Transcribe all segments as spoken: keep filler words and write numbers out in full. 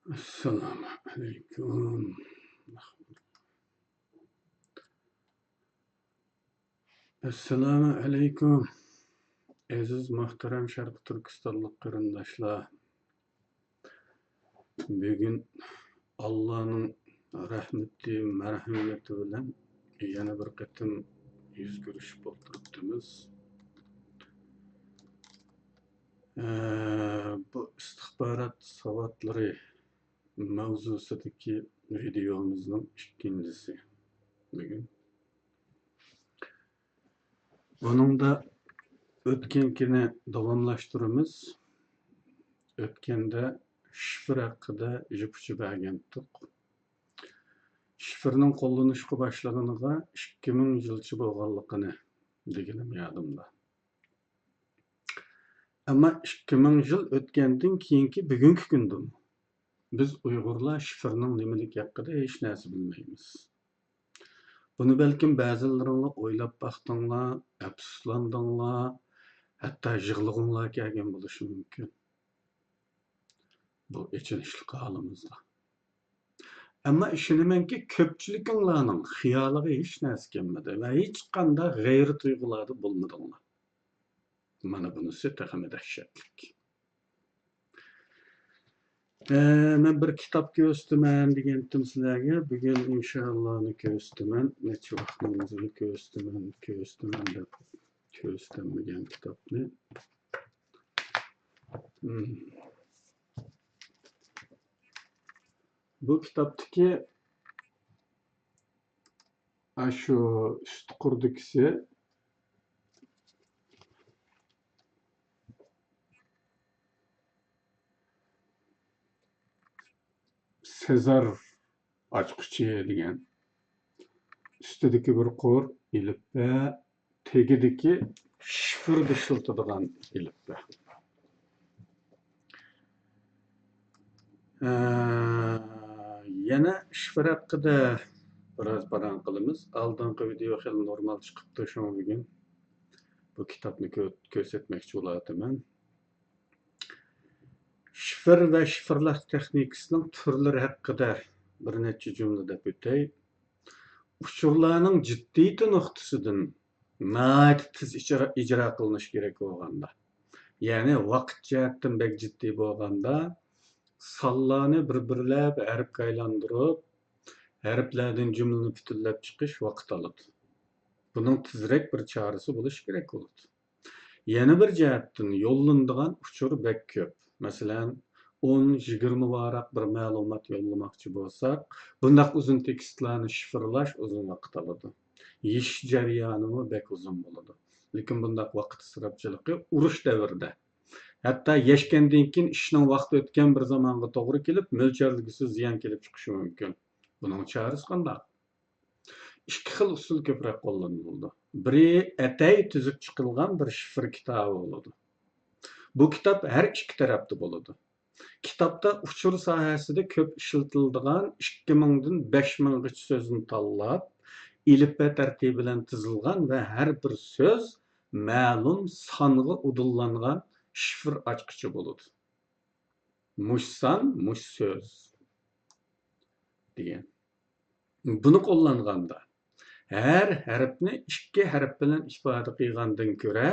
ئەسسالامۇ ئەلەيكۇم. ئەسسالامۇ ئەلەيكۇم. ئەزىز، مۆھتەرەم شەرقىي تۈركىستانلىق قېرىنداشلار. بۈگۈن ئاللانىڭ رەھمىتى، مەرھەمىتى بىلەن يەنە بىر قېتىم يۈز كۆرۈشۈپ ئولتۇرۇپتىمىز. ئە، بۇ ئىستىخبارات ساۋاتلىرى ماۋزۇسىدىكى ۋىدېئومىزنىڭ ئىككىنچىسى بۈگۈن. بۇنىڭدا ئۆتكەنكىنى داۋاملاشتۇرىمىز. ئۆتكەندە شىفىر ھەققىدە يىپ ئۇچى بەرگەنتۇق. شىفىرنىڭ قوللىنىشقا باشلىغىنىغا ئىككى مىڭ يىلچە بولغانلىقىنى دېگىنىم يادىمدا. ئەمما ئىككى مىڭ يىل ئۆتكەندىن كېيىنكى بۈگۈنكى كۈندىمۇ بىز ئۇيغۇرلار شىفىرنىڭ نېمىلىكى ھەققىدە ھېچ نەرسە بىلمەيمىز. بۇنى بەلكىم بەزىلىرىڭلار ئويلاپ باقتىڭلار، ئەپسۇسلاندىڭلار، ھەتتا يىغلىغۇڭلار كەلگەن بولۇشى مۇمكىن. بۇ ئېچىنىشلىق ھالىمىزدا. ئەمما ئىشىنىمەنكى، كۆپچىلىكىڭلارنىڭ خىيالىغا ھېچ نەرسە كەلمىدى ۋە ھېچقانداق غەيرىي تۇيغۇلاردا بولمىدىڭلار. مانا بۇنىسى تېخىمۇ دەھشەتلىك. ئە، مەن بىر كىتاب كۆرسىتىمەن دېگەنتىم سىلەرگە. بۈگۈن ئىنشائاللا ئۇنى كۆرسىتىمەن. نەچچە ۋاقىتنىڭ ئىزىدا كۆرسىتىمەن، كۆرسىتىمەن دەپ كۆرسىتەلمىگەن كىتابنى. مم. بۇ كىتابتىكى ئاشۇ ئۈست قۇردىكىسى سېزار ئاچقۇچى دېگەن. ئۈستىدىكى بىر قۇر ئېلىپبە، تېگىدىكى شىفىردا ئىشلىتىدىغان ئېلىپبە. ئە، يەنە شىفىر ھەققىدە بىراز پاراڭ قىلىمىز. ئالدىنقى ۋىدېئو خېلى نورمال چىقىپتۇ، شۇڭا بۈگۈن بۇ كىتابنى كۆ-، كۆرسەتمەكچى بولۇۋاتىمەن. شىفىر ۋە شىفىرلاش تېخنىكىسىنىڭ تۈرلىرى ھەققىدە بىر نەچچە جۈملە دەپ ئۆتەي. ئۇچۇرلارنىڭ جىددىيىتى نۇقتىسىدىن ناھايىتى تېز ئىجرا، ئىجرا قىلىنىشى كېرەك بولغاندا، يەنى ۋاقىت جەھەتتىن بەك جىددىي بولغاندا، سانلارنى بىر-بىرلەپ ھەرپكە ئايلاندۇرۇپ، ھەرپلەردىن جۈملىنى پۈتۈنلەپ چىقىش ۋاقىت ئالىدۇ. بۇنىڭ تېزرەك بىر چارىسى بولۇشى كېرەك بولىدۇ. يەنە بىر جەھەتتىن، يوللىنىدىغان ئۇچۇر بەك كۆپ. مەسىلەن، ئون، يىگىرمە ۋاراق بىر مەلۇمات يوللىماقچى بولساق، بۇنداق ئۇزۇن تېكىستلارنى شىفىرلاش ئۇزۇن ۋاقىت ئالىدۇ. يېشىش جەريانىمۇ بەك ئۇزۇن بولىدۇ. لېكىن بۇنداق ۋاقىت ئىسراپچىلىقى ئۇرۇش دەۋرىدە، ھەتتا يەشكەندىن كېيىن ئىشنىڭ ۋاقتى ئۆتكەن بىر زامانغا توغرا كېلىپ، مۆلچەرلىگۈسىز زىيان كېلىپ چىقىشى مۇمكىن. بۇنىڭ چارىسى قانداق؟ ئىككى خىل ئۇسۇل كۆپرەك قوللىنىلىدۇ. بىرى ئەتەي تۈزۈپ چىقىلغان بىر شىفىر كىتابى بولىدۇ. بۇ كىتاب ھەر ئىككى تەرەپتە بولىدۇ. كىتابتا ئۇچۇر ساھەسىدە كۆپ ئىشلىتىلىدىغان ئىككى مىڭدىن بەش مىڭغىچە سۆزنى تاللاپ، ئېلىپبە تەرتىپى بىلەن تىزىلغان ۋە ھەر بىر سۆز مەلۇم سانغا ئۇدۇللانغان شىفىر ئاچقۇچى بولىدۇ. مۇش سان، مۇش سۆز دېگەن. بۇنى قوللانغاندا، ھەر ھەرپنى ئىككى ھەرپ بىلەن ئىپادە قىلغاندىن كۆرە،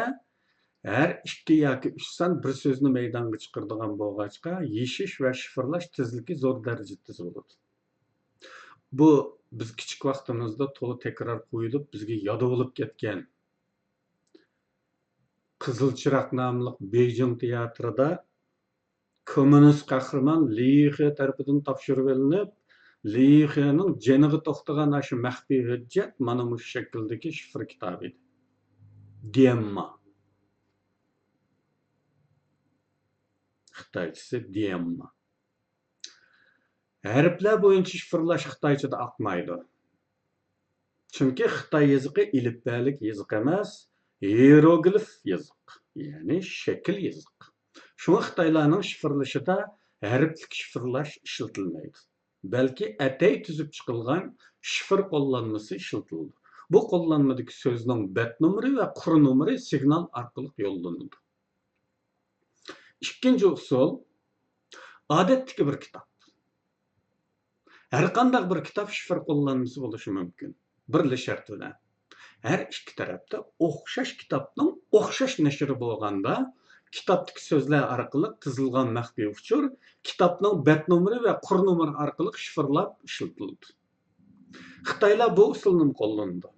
ھەر ئىككى ياكى ئۈچ سان بىر سۆزنى مەيدانغا چىقىرىدىغان بولغاچقا، يېشىش ۋە شىفىرلاش تېزلىكى زور دەرىجىدە تېز بولىدۇ. بۇ بىز كىچىك ۋاقتىمىزدا تولا تەكرار قويۇلۇپ، بىزگە ياد بولۇپ كەتكەن قىزىل چىراغ ناملىق بېيجىڭ تىياتىرىدا كوممۇنىست قەھرىمان لى يۈخې تەرىپىدىن تاپشۇرۇۋېلىنىپ، لى يۈخېنىڭ جېنىغا توختىغان ئاشۇ مەخپىي ھۆججەت مانا مۇشۇ شەكىلدىكى شىفىر كىتابى ئىدى. دىئېمما. خىتايچىسى دىئېمما. ھەرپلەر بويىچە شىفىرلاش خىتايچىدا ئاقمايدۇ. چۈنكى خىتاي يېزىقى ئېلىپبەلىك يېزىق ئەمەس، ھىيېروگلىف يېزىق، يەنى شەكىل يېزىق. شۇڭا خىتايلارنىڭ شىفىرلىشىدا ھەرپلىك شىفىرلاش ئىشلىتىلمەيدۇ. بەلكى ئەتەي تۈزۈپ چىقىلغان شىفىر قوللانمىسى ئىشلىتىلىدۇ. بۇ قوللانمىدىكى سۆزنىڭ بەت نومۇرى ۋە قۇر نومۇرى سىگنال ئارقىلىق يوللىنىدۇ. ئىككىنچى ئۇسۇل، ئادەتتىكى بىر كىتاب. ھەرقانداق بىر كىتاب شىفىر قوللانمىسى بولۇشى مۇمكىن، بىرلا شەرت بىلەن. ھەر ئىككى تەرەپتە ئوخشاش كىتابنىڭ ئوخشاش نەشرى بولغاندا، كىتابتىكى سۆزلەر ئارقىلىق تىزىلغان مەخپىي ئۇچۇر كىتابنىڭ بەت نومۇرى ۋە قۇر نومۇرى ئارقىلىق شىفىرلاپ ئىشلىتىلىدۇ. خىتايلار بۇ ئۇسۇلنىمۇ قوللىنىدۇ.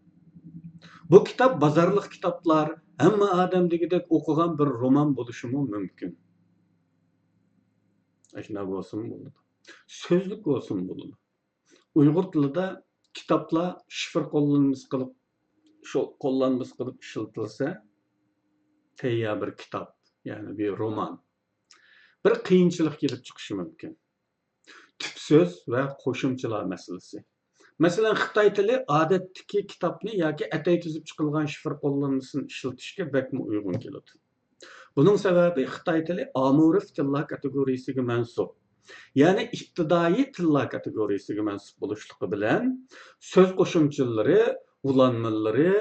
بۇ كىتاب بازارلىق كىتابلار، ھەممە ئادەم دېگۈدەك ئوقۇغان بىر رومان بولۇشىمۇ مۇمكىن. ئاشۇنداق بولسىمۇ بولىدۇ. سۆزلۈك بولسىمۇ بولىدۇ. ئۇيغۇر تىلىدا كىتابلار شىفىر قوللانمىسى قىلىپ، شۇ قوللانمىسى قىلىپ ئىشلىتىلسە، تەييار بىر كىتاب، يەنى بىر رومان، بىر قىيىنچىلىق كېلىپ چىقىشى مۇمكىن. تۈپ سۆز ۋە قوشۇمچىلار مەسىلىسى. مەسىلەن، خىتاي تىلى ئادەتتىكى كىتابنى ياكى ئەتەي تۈزۈپ چىقىلغان شىفىر قوللانمىسىنى ئىشلىتىشكە بەكمۇ ئۇيغۇن كېلىدۇ. بۇنىڭ سەۋەبى خىتاي تىلى ئامورف تىللار كاتېگورىيىسىگە مەنسۇپ، يەنى ئىپتىدائىي تىللار كاتېگورىيىسىگە مەنسۇپ بولۇشلۇقى بىلەن، سۆز قوشۇمچىلىرى، ئۇلانمىلىرى،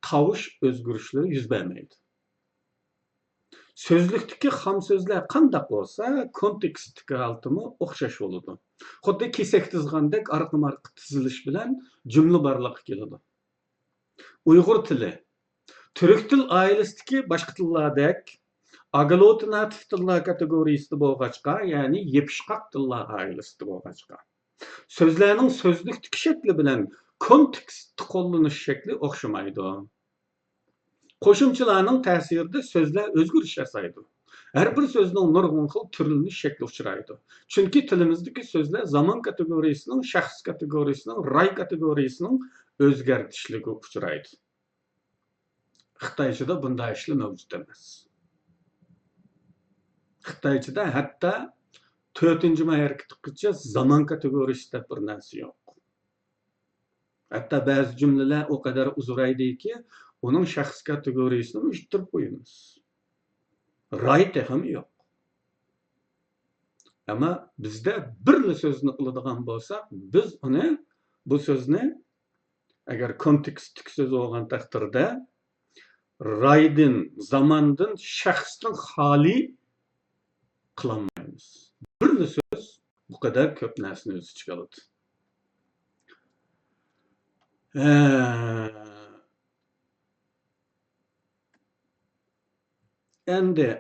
تاۋۇش ئۆزگىرىشلىرى يۈز بەرمەيدۇ. سۆزلۈكتىكى خام سۆزلەر قانداق بولسا، كونتېكستتىكى ھالىتىمۇ ئوخشاش بولىدۇ. خۇددى كېسەك تىزغاندەك ئارقىمۇ ئارقا تىزىلىش بىلەن جۈملە بارلىققا كېلىدۇ. ئۇيغۇر تىلى تۈرك تىل ئائىلىسىدىكى باشقا تىللاردەك ئاگلۇتىناتىپ تىللار كاتېگورىيىسىدا بولغاچقا، يەنى يېپىشقاق تىللار ئائىلىسىدە بولغاچقا، سۆزلەرنىڭ سۆزلۈكتىكى شەكلى بىلەن كونتېكستتا قوللىنىش شەكلى ئوخشىمايدۇ. قوشۇمچىلارنىڭ تەسىرىدە سۆزلەر ئۆزگىرىش ياسايدۇ. ھەر بىر سۆزنىڭ نۇرغۇن خىل تۈرلىنىش شەكلى ئۇچرايدۇ. چۈنكى تىلىمىزدىكى سۆزلەر زامان كاتېگورىيىسىنىڭ، شەخس كاتېگورىيىسىنىڭ، راي كاتېگورىيىسىنىڭ ئۆزگەرتىشلىكىگە ئۇچرايدۇ. خىتايچىدا بۇنداق ئىشلار مەۋجۇت ئەمەس. خىتايچىدا ھەتتا تۆتىنچى ماي ھەرىكىتىگىچە زامان كاتېگورىيىسى دەپ بىر نەرسە يوق. ھەتتا بەزى جۈملىلەر ئۇ قەدەر ئۇزىرايدۇكى، ئۇنىڭ شەخس كاتېگورىيىسىنى ئۇيۇشتۇرۇپ قويىمىز. راي تېخىمۇ يوق. ئەمما بىزدە بىرلا سۆزنى قىلىدىغان بولساق، بىز ئۇنى، بۇ سۆزنى، ئەگەر كونتېكستتىكى سۆز بولغان تەقدىردە، رايدىن، زاماندىن، شەخستىن خالىي قىلالمايمىز. بىرلا سۆز بۇ قەدەر كۆپ نەرسىنى ئۆز ئىچىگە ئالىدۇ. ھە. ئەمدى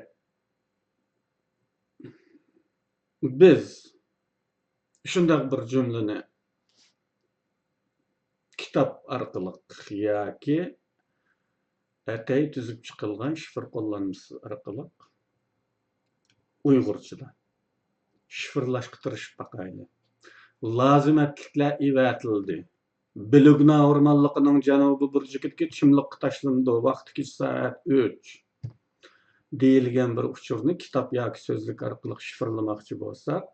بىز شۇنداق بىر جۈملىنى كىتاب ئارقىلىق ياكى ئەتەي تۈزۈپ چىقىلغان شىفىر قوللانمىسى ئارقىلىق ئۇيغۇرچىدا شىفىرلاشقا تىرىشىپ باقايلى. لازىمەتلىكلەر ئېۋەتىلدى. بىلۇگنا ئورمانلىقىنىڭ جەنۇبىي بۇرجىكىدىكى چىملىققا تاشلىنىدۇ. ۋاقتى كېچە سائەت ئۈچ. دېيىلگەن بىر ئۇچۇرنى كىتاب ياكى سۆزلۈك ئارقىلىق شىفىرلىماقچى بولساق،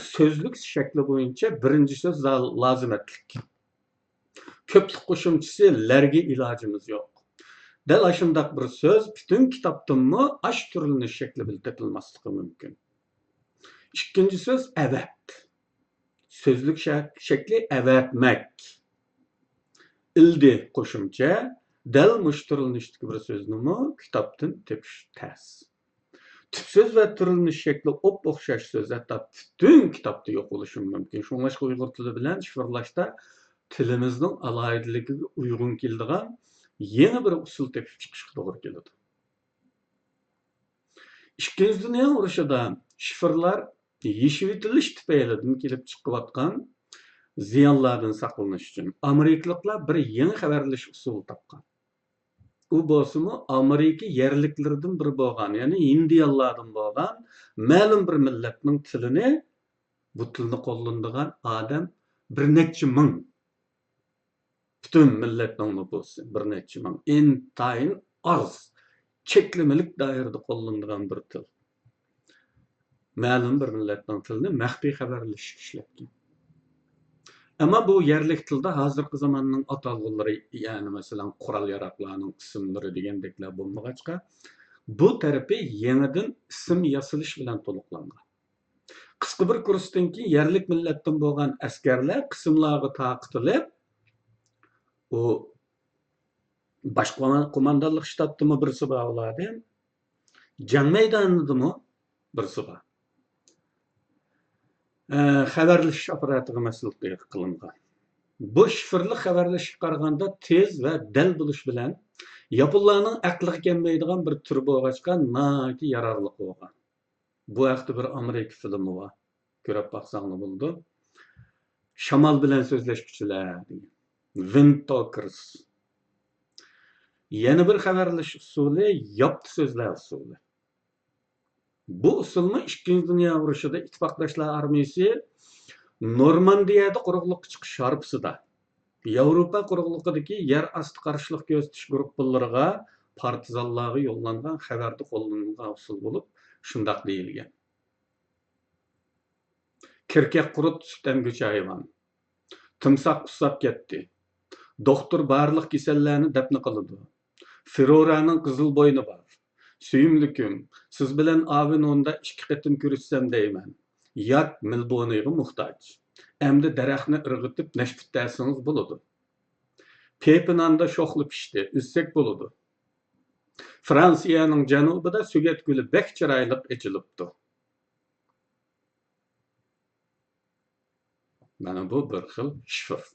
سۆزلۈك شەكلى بويىچە بىرىنچى سۆز لا-، لازىمەتلىك. كۆپلۈك قوشۇمچىسى لەرگە ئىلاجىمىز يوق. دەل ئاشۇنداق بىر سۆز پۈتۈن كىتابتىنمۇ ئاشۇ تۈرلىنىش شەكلى بىلەن تېپىلماسلىقى مۇمكىن. ئىككىنچى سۆز ئەۋەت. سۆزلۈك شەك-، شەكلى ئەۋەتمەك. ئىلدى قوشۇمچە، دەل مۇشۇ تۈرلىنىشتىكى بىر سۆزنىمۇ كىتابتىن تېپىش تەس. تۈپ سۆز ۋە تۈرلىنىش شەكلى ئوپئوخشاش سۆز ھەتتا پۈتۈن كىتابتا يوق بولۇشى مۇمكىن. شۇڭلاشقا ئۇيغۇر تىلى بىلەن شىفىرلاشتا تىلىمىزنىڭ ئالاھىدىلىكىگە ئۇيغۇن كېلىدىغان يېڭى بىر ئۇسۇل تېپىپ چىقىشقا توغرا كېلىدۇ. ئىككىنچى دۇنيا ئۇرۇشىدا شىفىرلار يېشىۋېتىلىش تۈپەيلىدىن كېلىپ چىقىۋاتقان زىيانلاردىن ساقلىنىش ئۈچۈن ئامېرىكىلىقلار بىر يېڭى خەۋەرلىشىش ئۇسۇلى تاپقان. ئۇ بولسىمۇ ئامېرىكا يەرلىكلىرىدىن بىرى بولغان، يەنى ھىندىيانلاردىن بولغان مەلۇم بىر مىللەتنىڭ تىلىنى، بۇ تىلنى قوللىنىدىغان ئادەم بىر نەچچە مىڭ. پۈتۈن مىللەتنىڭ نوپۇسى بىر نەچچە مىڭ. ئىنتايىن ئاز، چەكلىمىلىك دائىرىدە قوللىنىدىغان بىر تىل. مەلۇم بىر مىللەتنىڭ تىلىنى مەخپىي خەۋەرلىشىشكە ئىشلەتكەن. ئەمما بۇ يەرلىك تىلدا ھازىرقى زاماننىڭ ئاتالغۇلىرى، يەنى مەسىلەن، قورال-ياراغلارنىڭ ئىسىملىرى دېگەندەكلەر بولمىغاچقا، بۇ تەرىپى يېڭىدىن ئىسىم ياسىلىش بىلەن تولۇقلانغان. قىسقا بىر كۇرستىن كېيىن يەرلىك مىللەتتىن بولغان ئەسكەرلەر قىسىملارغا تارقىتىلىپ، ئۇ باش قومان-، قوماندانلىق شتابتىمۇ بىرسى بار ئۇلاردىن، جەڭ مەيدانىدىمۇ بىرسى بار. ئە، خەۋەرلىشىش ئاپپاراتىغا مەسئۇل قىلىنغان. بۇ شىفىرلىق خەۋەرلىشىشكە قارىغاندا تېز ۋە دەل بولۇش بىلەن، ياپونلارنىڭ ئەقلىگە كەلمەيدىغان بىر تۈر بولغاچقا، ناھايىتى يارارلىق بولغان. بۇ ھەقتە بىر ئامېرىكا فىلىمى بار. كۆرۈپ باقساڭلار بولىدۇ. شامال بىلەن سۆزلەشكۈچىلەر دېگەن. Wind talkers. يەنە بىر خەۋەرلىشىش ئۇسۇلى ياپتۇ سۆزلەر ئۇسۇلى. بۇ ئۇسۇلمۇ ئىككىنچى دۇنيا ئۇرۇشىدا ئىتتىپاقداشلار ئارمىيىسى نورماندىيەدە قۇرۇقلۇققا چىقىش ھارپىسىدا ياۋروپا قۇرۇقلۇقىدىكى يەر ئاستى قارشىلىق كۆرسىتىش گۇرۇپپىلىرىغا، پارتىزانلارغا يوللانغان خەۋەردە قوللىنىلغان ئۇسۇل بولۇپ، شۇنداق دېيىلگەن. كىركەك قۇرت سۈت ئەمگۈچى ھايۋان. تىمساھ ئۇسساپ كەتتى. دوختۇر بارلىق كېسەللەرنى دەپنە قىلىدۇ. فىرورانىڭ قىزىل بوينى بار. سۆيۈملۈكۈم، سىز بىلەن ئاۋېنوندا ئىككى قېتىم كۆرۈشسەم دەيمەن. ياك مېلبونىغا موھتاج. ئەمدى دەرەخنى ئىرغىتىپ نەشپۈت دەسىڭىز بولىدۇ. پېپى ناندا شوخلا پىشتى، ئۈزسەك بولىدۇ. فرانسىيەنىڭ جەنۇبىدا سۆگەت گۈلى بەك چىرايلىق ئېچىلىپتۇ. مانا بۇ بىر خىل شىفىر.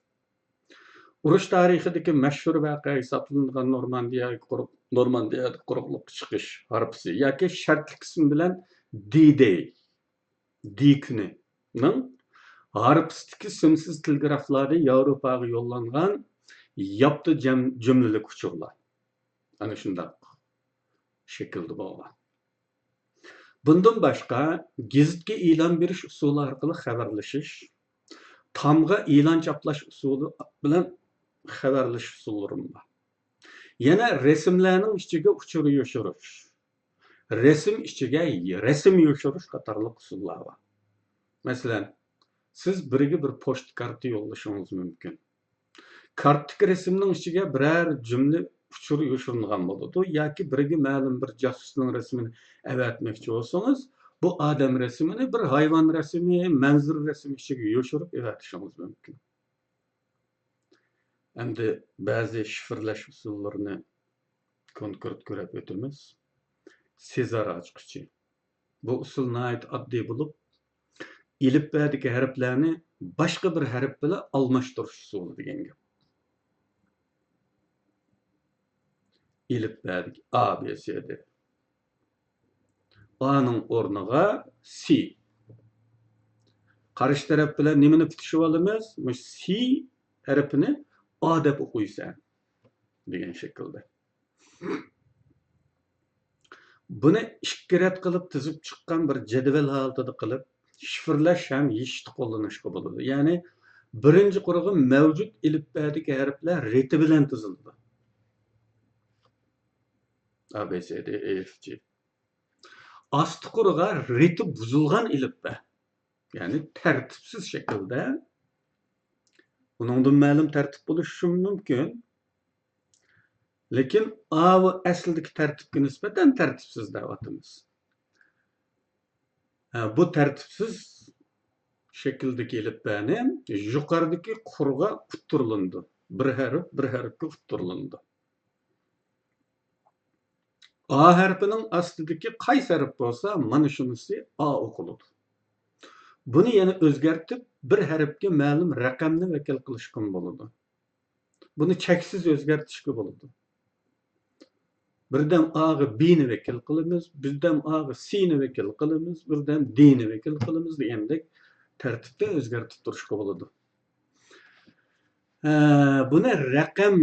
ئۇرۇش تارىخىدىكى مەشھۇر ۋەقە ھېسابلىنىدىغان نورماندىيە قۇرۇق-، نورماندىيەدە قۇرۇقلۇققا چىقىش ھارپىسى ياكى شەرتلىك ئىسمى بىلەن دى دەي، دى كۈنىنىڭ ھارپىسىدىكى سىمسىز تېلېگرافلاردا ياۋروپاغا يوللانغان ياپتۇ جەم-، جۈملىلىك ئۇچۇرلار. ئەنە شۇنداق شەكىلدە بولغان. بۇندىن باشقا، گېزىتكە ئېلان بېرىش ئۇسۇلى ئارقىلىق خەۋەرلىشىش، تامغا ئېلان چاپلاش ئۇسۇلى بىلەن خەۋەرلىشىش ئۇسۇللىرىمۇ بار. يەنە رەسىملەرنىڭ ئىچىگە ئۇچۇر يوشۇرۇش، رەسىم ئىچىگە رەسىم يوشۇرۇش قاتارلىق ئۇسۇللار بار. مەسىلەن، سىز بىرىگە بىر پوچتا كارتا يوللىشىڭىز مۇمكىن. كارتىدىكى رەسىمنىڭ ئىچىگە بىرەر جۈملە ئۇچۇر يوشۇرۇنغان بولىدۇ ياكى بىرىگە مەلۇم بىر جاسۇسنىڭ رەسىمىنى ئەۋەتمەكچى بولسىڭىز، بۇ ئادەم رەسىمىنى بىر ھايۋان رەسىمى، مەنزىرە رەسىمى ئىچىگە يوشۇرۇپ ئەۋەتىشىڭىز مۇمكىن. ئەمدى بەزى شىفىرلاش ئۇسۇللىرىنى كونكرېت كۆرۈپ ئۆتىمىز. سېزار ئاچقۇچى. بۇ ئۇسۇل ناھايىتى ئاددىي بولۇپ، ئېلىپبەدىكى ھەرپلەرنى باشقا بىر ھەرپ بىلەن ئالماشتۇرۇش ئۇسۇلى دېگەن گەپ. ئېلىپبەدىكى ئا، بې، سې، دې. ئانىڭ ئورنىغا سى. قارشى تەرەپ بىلەن نېمىنى پۈتۈشۈۋالىمىز؟ مۇشۇ سى ھەرپىنى ئا دەپ ئوقۇيسەن دېگەن شەكىلدە. بۇنى ئىككى رەت قىلىپ تىزىپ چىققان بىر جەدۋەل ھالىتىدە قىلىپ، شىفىرلاش ھەم يېشىشتا قوللىنىشقا بولىدۇ. يەنى بىرىنچى قۇرغا مەۋجۇت ئېلىپبەدىكى ھەرپلەر رېتى بىلەن تىزىلىدۇ. ئا، بې، سې، دې، ئې، ئېف، جې. ئاستى قۇرغا رېتى بۇزۇلغان ئېلىپبە. يەنى تەرتىپسىز شەكىلدە. ئۇنىڭدىن مەلۇم تەرتىپ بولۇشى مۇمكىن. لېكىن ئاۋۇ ئەسلىدىكى تەرتىپكە نىسبەتەن تەرتىپسىز دەۋاتىمىز. ھە، بۇ تەرتىپسىز شەكىلدىكى ئېلىپبەنى يۇقىرىدىكى قۇرغا ئۇتتۇرۇلىدۇ. بىر ھەرپ بىر ھەرپكە ئۇتتۇرۇلىدۇ. ئا ھەرپىنىڭ ئاستىدىكى قايسى ھەرپ بولسا، مانا شۇنىسى ئا ئوقۇلىدۇ. بۇنى يەنە ئۆزگەرتىپ، بىر ھەرپكە مەلۇم رەقەمنى ۋەكىل قىلىشقىمۇ بولىدۇ. بۇنى چەكسىز ئۆزگەرتىشكە بولىدۇ. بىردەم ئاغا بىنى ۋەكىل قىلىمىز، بىردەم ئاغا سىنى ۋەكىل قىلىمىز، بىردەم دىنى ۋەكىل قىلىمىز دېگەندەك تەرتىپتە ئۆزگەرتىپ تۇرۇشقا بولىدۇ. ئە، بۇنى رەقەم،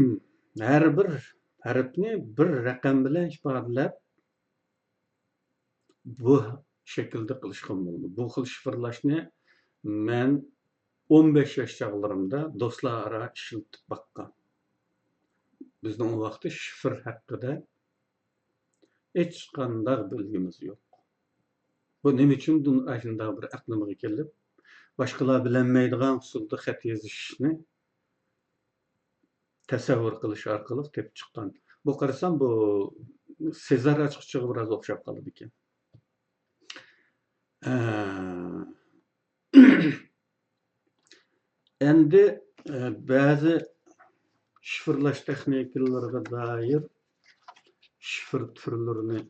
ھەر بىر ھەرپنى بىر رەقەم بىلەن ئىپادىلەپ، بۇ شەكىلدە قىلىشقا بولىدۇ. بۇ خىل شىفىرلاشنى مەن ئون بەش ياش چاغلىرىمدا دوستلار ئارا ئىشلىتىپ باققان. بىزنىڭ ئۇ ۋاقىتتا شىفىر ھەققىدە ھېچقانداق بىلگۈمىز يوق. بۇ نېمە ئۈچۈن ئاشۇنداق بىر ئەقلىمگە كېلىپ، باشقىلار بىلەلمەيدىغان ئۇسۇلدا خەت يېزىشنى تەسەۋۋۇر قىلىش ئارقىلىق تېپىپ چىققان. بۇ قارىسام، بۇ سېزار ئاچقۇچىغا بىراز ئوخشاپ قالىدىكەن. ئە، ئەمدى، ئە، بەزى شىفىرلاش تېخنىكىلىرىغا دائىر شىفىر تۈرلىرىنى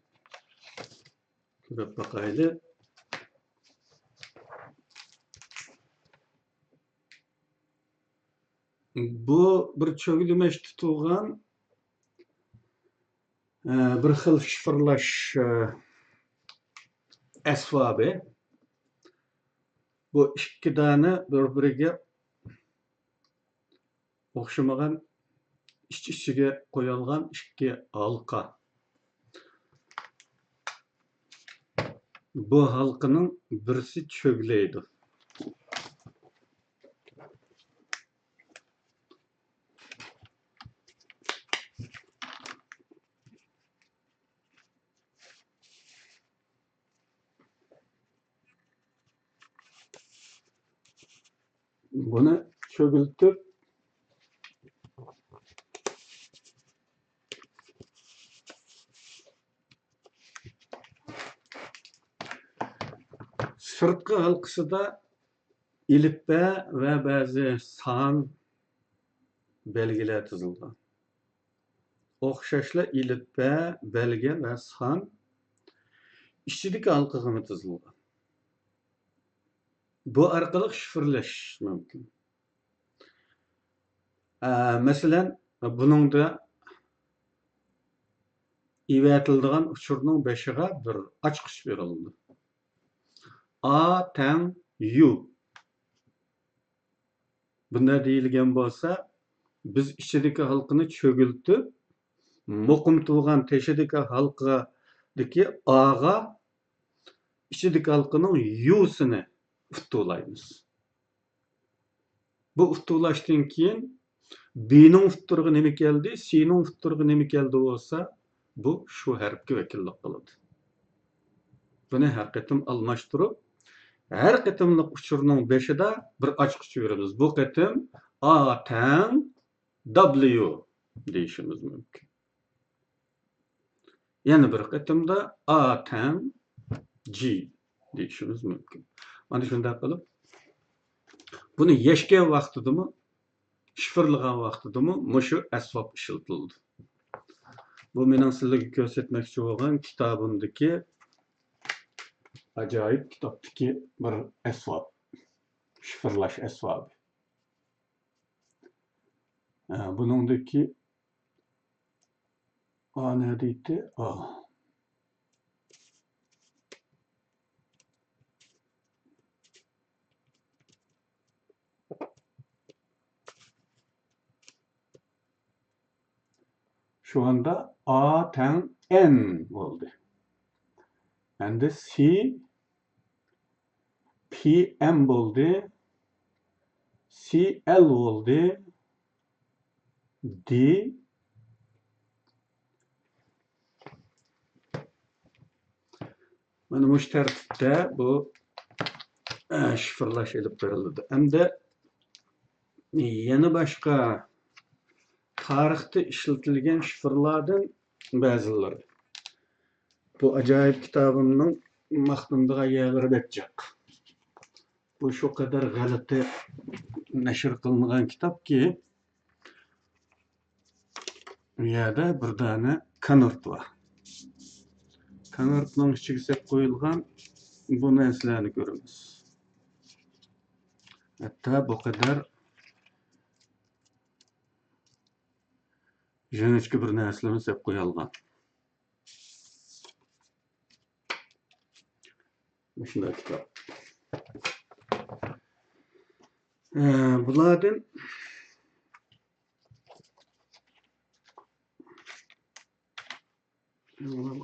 كۆرۈپ باقايلى. بۇ بىر چۆگىلىمەش تۇتۇلغان، ئە، بىر خىل شىفىرلاش، ئە، ئەسۋابى. بۇ ئىككى دانە بىر-بىرىگە ئوخشىمىغان ئىچ-ئىچىگە قويۇلغان ئىككى ھالقا. بۇ ھالقىنىڭ بىرسى چۆگىلەيدۇ. بۇنى چۆگۈلتۈپ، سىرتقى ھالقىسىدا ئېلىپبە ۋە بەزى سان بەلگىلەر تىزىلغان. ئوخشاشلا ئېلىپبە، بەلگە ۋە سان ئىچىدىكى ھالقىغىمۇ تىزىلغان. بۇ ئارقىلىق شىفىرلەش مۇمكىن. ئە، مەسىلەن، بۇنىڭدا ئېۋەتىلىدىغان ئۇچۇرنىڭ بېشىغا بىر ئاچقۇچ بېرىلىدۇ. ئا تەڭ يۇ. بۇنداق دېيىلگەن بولسا، بىز ئىچىدىكى ھالقىنى چۆگۈلتۈپ، مۇقىم تۇرغان تېشىدىكى ھالقىدىكى ئاغا ئىچىدىكى ھالقىنىڭ يۇسىنى ئۇتتۇرلايمىز. بۇ ئۇتتۇرلاشتىن كېيىن بنىڭ ئۇتتۇرىغا نېمە كەلدى، سنىڭ ئۇتتۇرىغا نېمە كەلدى بولسا، بۇ شۇ ھەرپكە ۋەكىللىك قىلىدۇ. بۇنى ھەر قېتىم ئالماشتۇرۇپ، ھەر قېتىملىق ئۇچۇرنىڭ بېشىدا بىر ئاچقۇچ بېرىمىز. بۇ قېتىم ئا تەڭ دابليۇ دېيىشىمىز مۇمكىن. يەنە بىر قېتىمدا ئا تەڭ جى دېيىشىمىز مۇمكىن. مانا شۇنداق قىلىپ، بۇنى يەشكەن ۋاقتىدىمۇ، شىفىرلىغان ۋاقتىدىمۇ مۇشۇ ئەسۋاب ئىشلىتىلىدۇ. بۇ مېنىڭ سىلەرگە كۆرسەتمەكچى بولغان كىتابىمدىكى ئاجايىپ كىتابتىكى بىر ئەسۋاب، شىفىرلاش ئەسۋابى. ئە، بۇنىڭدىكى ئا نەدە ئىدى؟ ئا. شۇ ئاندا ئا تەڭ ئېن بولدى. ئەمدى سى پى ئېم بولدى. سى ئېل بولدى. دى. مانا مۇشۇ تەرتىپتە بۇ، ئە، شىفىرلاش ئېلىپ بېرىلىدۇ. ئەمدى يەنە باشقا تارىختا ئىشلىتىلگەن شىفىرلاردىن بەزىلىرى. بۇ ئاجايىپ كىتابىمنىڭ ماختىنىدىغان يەرلىرى بەك جىق. بۇ شۇ قەدەر غەلىتە نەشر قىلىنغان كىتابكى، بۇ يەردە بىر دانە كانىرت بار. كانىرتنىڭ ئىچىگە سېلىپ قويۇلغان بۇ نەرسىلەرنى كۆرىمىز. ھەتتا بۇ قەدەر ژىنىچكا بىر نەرسىلەرنى سېلىپ قويالغان. مۇشۇنداق كىتاب. ئە، بۇلاردىن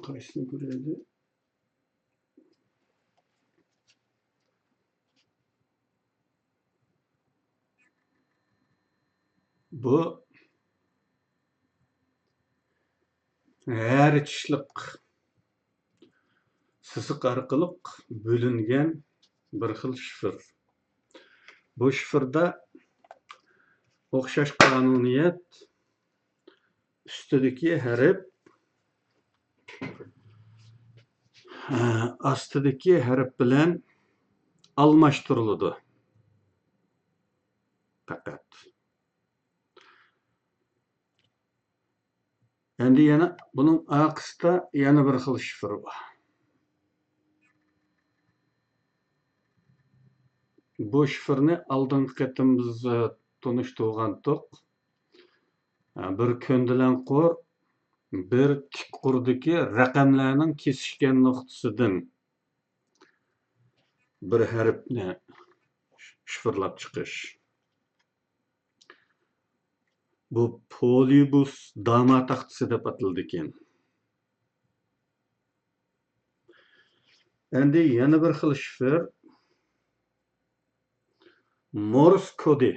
قايسىنى كۆرەيلى؟ بۇ ھەر چىشلىق سىزىق ئارقىلىق بۆلۈنگەن بىر خىل شىفىر. بۇ شىفىردا ئوخشاش قانۇنىيەت ئۈستىدىكى ھەرپ، ئاستىدىكى ھەرپ بىلەن ئالماشتۇرۇلىدۇ پەقەت. ئەمدى يەنە بۇنىڭ ئارقىسىدا يەنە بىر خىل شىفىر بار. بۇ شىفىرنى ئالدىنقى قېتىم بىز، ئە، تونۇش تۇغانتۇق. بىر كۆندىلەڭ قۇر، بىر تىك قۇردىكى رەقەملەرنىڭ كېسىشكەن نۇقتىسىدىن بىر ھەرپنى شىفىرلاپ چىقىش. بۇ پولىبۇس داما تاختىسى دەپ ئاتىلىدىكەن. ئەمدى يەنە بىر خىل شىفىر، مورس كودى.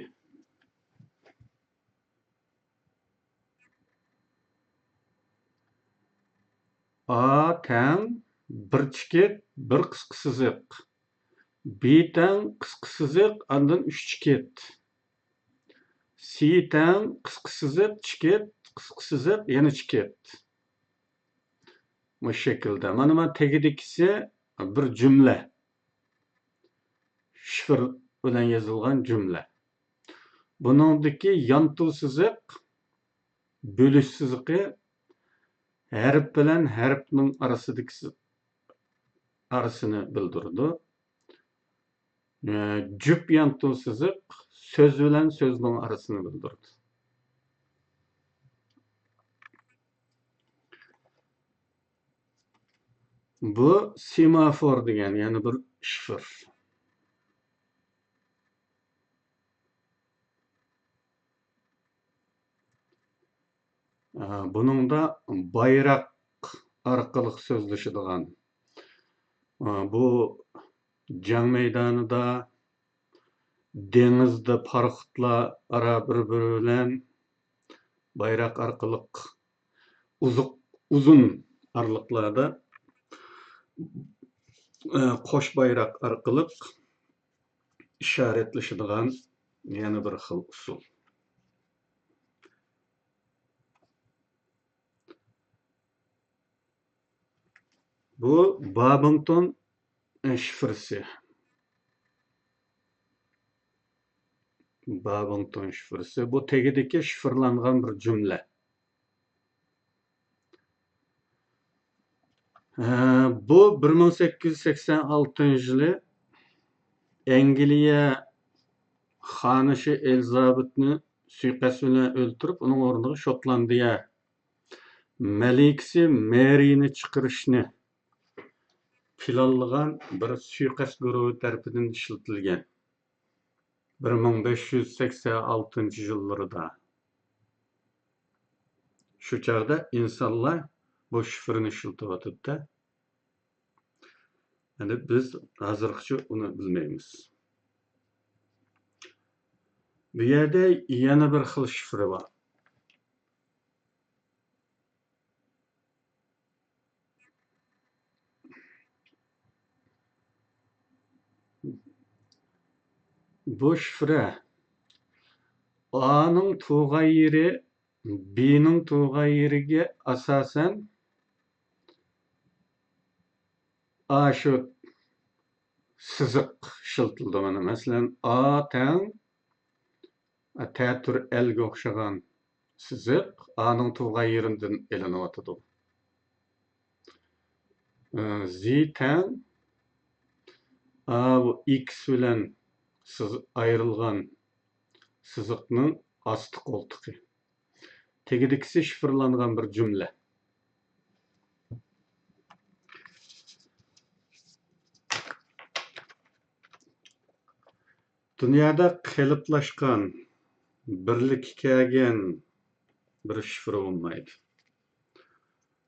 ئا تەڭ بىر چېكىت، بىر قىسقا سىزىق. بى تەڭ قىسقا سىزىق، ئاندىن ئۈچ چېكىت. سى تەڭ قىسقا سىزىق، چېكىت، قىسقا سىزىق، يەنە چېكىت. مۇشۇ شەكىلدە. مانا، مانا تېگىدىكىسى بىر جۈملە. شىفىر بىلەن يېزىلغان جۈملە. بۇنىڭدىكى يانتۇ سىزىق، بۆلۈش سىزىقى ھەرپ بىلەن ھەرپنىڭ ئارىسىدىكى سىز-، ئارىسىنى بىلدۈرىدۇ. ئە، جۈپ يانتۇ سىزىق سۆز بىلەن سۆزنىڭ ئارىسىنى بىلدۈرىدۇ. بۇ سېمافور دېگەن يەنە بىر شىفىر. ئە، بۇنىڭدا بايراق ئارقىلىق سۆزلىشىدىغان، ئە، بۇ جەڭ مەيدانىدا، دېڭىزدا پاراخوتلار ئارا بىر-بىرى بىلەن بايراق ئارقىلىق ئۇزۇق، ئۇزۇن ئارىلىقلاردا، ئە، قوش بايراق ئارقىلىق ئىشارەتلىشىدىغان يەنە بىر خىل ئۇسۇل. بۇ بابىڭتون شىفىرىسى. بابىڭتون شىفىرىسى. بۇ تېگىدىكى شىفىرلانغان بىر جۈملە. ھە، بۇ بىر مىڭ سەككىز يۈز سەكسەن ئالتىنچى يىلى ئەنگلىيە خانىشى ئېلىزابېتنى سۇيىقەست بىلەن ئۆلتۈرۈپ، ئۇنىڭ ئورنىغا شوتلاندىيە مەلىكىسى مېرىنى چىقىرىشنى پىلانلىغان بىر سۇيىقەست گۇرۇھى تەرىپىدىن ئىشلىتىلگەن. بىر مىڭ بەش يۈز سەكسەن ئالتىنچى يىللىرىدا. شۇ چاغدا ئىنسانلار بۇ شىفىرنى ئىشلىتىۋاتىدۇ-دە. يەنى بىز ھازىرغىچە ئۇنى بىلمەيمىز. بۇ يەردە يەنە بىر خىل شىفىر بار. بۇ شىفىر ئانىڭ تۇغان يېرى بىنىڭ تۇغان يېرىگە ئاساسەن ئاشۇ سىزىق ئىشلىتىلىدۇ. مانا، مەسىلەن، ئا تەڭ تەتۈر ئەلگە ئوخشىغان سىزىق ئانىڭ تۇغان يېرىدىن ئېلىنىۋاتىدۇ. زى تەڭ ئا، بۇ ئىكس بىلەن سىز-، ئايرىلغان سىزىقنىڭ ئاستى قولتۇقى. تېگىدىكىسى شىفىرلانغان بىر جۈملە. دۇنيادا قېلىپلاشقان، بىرلىككە كەلگەن بىر شىفىر بولمايدۇ.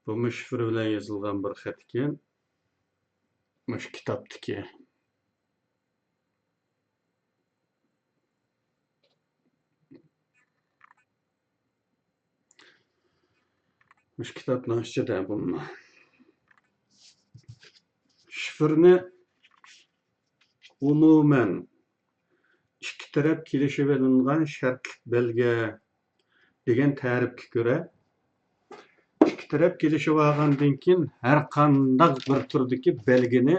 بۇمۇ شىفىر بىلەن يېزىلغان بىر خەت ئىكەن. مۇشۇ كىتابتىكى. مۇشۇ كىتابنىڭ ئىچىدە بۇ. شىفىرنى ئومۇمەن ئىككى تەرەپ كېلىشىۋېلىنغان شەرتلىك بەلگە دېگەن تەرىپكە كۆرە، ئىككى تەرەپ كېلىشىۋالغاندىن كېيىن ھەر قانداق بىر تۈردىكى بەلگىنى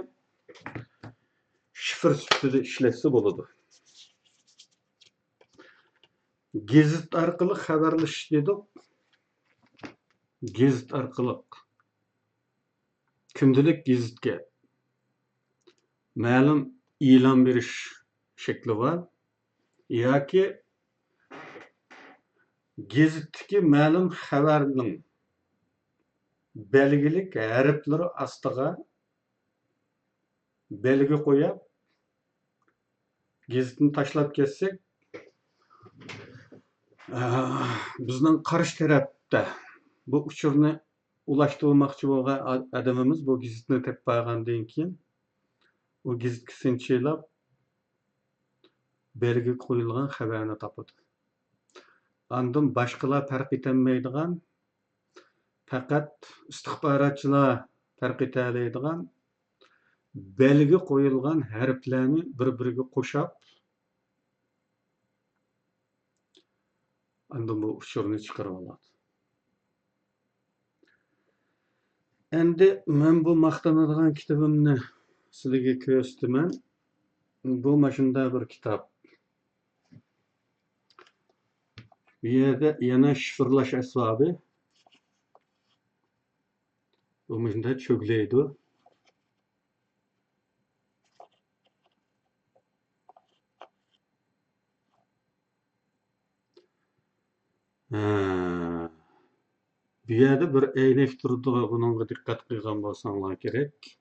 شىفىر سۈپىتىدە ئىشلەتسە بولىدۇ. گېزىت ئارقىلىق خەۋەرلىشىش دېدۇق. گېزىت ئارقىلىق. كۈندىلىك گېزىتكە مەلۇم ئېلان بېرىش شەكلى بار. ياكى گېزىتتىكى مەلۇم خەۋەرنىڭ بەلگىلىك ھەرپلىرى ئاستىغا بەلگە قويۇپ، گېزىتنى تاشلاپ كەتسەك، ئە، بىزنىڭ قارشى تەرەپتە بۇ ئۇچۇرنى ئۇلاشتۇرماقچى بولغان ئا-، ئادىمىمىز بۇ گېزىتنى تېپىپ بارغاندىن كېيىن، ئۇ گېزىتكە سىنچىلاپ، بەلگە قويۇلغان خەۋەرنى تاپىدۇ. ئاندىن باشقىلار پەرق ئېتەلمەيدىغان، پەقەت ئىستىخباراتچىلار پەرق ئېتەلەيدىغان بەلگە قويۇلغان ھەرپلەرنى بىر-بىرىگە قوشاپ، ئاندىن بۇ ئۇچۇرنى چىقىرىۋالىدۇ. ئەمدى مەن بۇ ماختىنىدىغان كىتابىمنى سىلەرگە كۆرسىتىمەن. بۇ ماشۇنداق بىر كىتاب. بۇ يەردە يەنە شىفىرلاش ئەسۋابى. بۇ مۇشۇنداق چۆگىلەيدۇ. ھە. بۇ يەردە بىر ئەينەك تۇرىدۇ، بۇنىڭغا دىققەت قىلغان بولساڭلار كېرەك.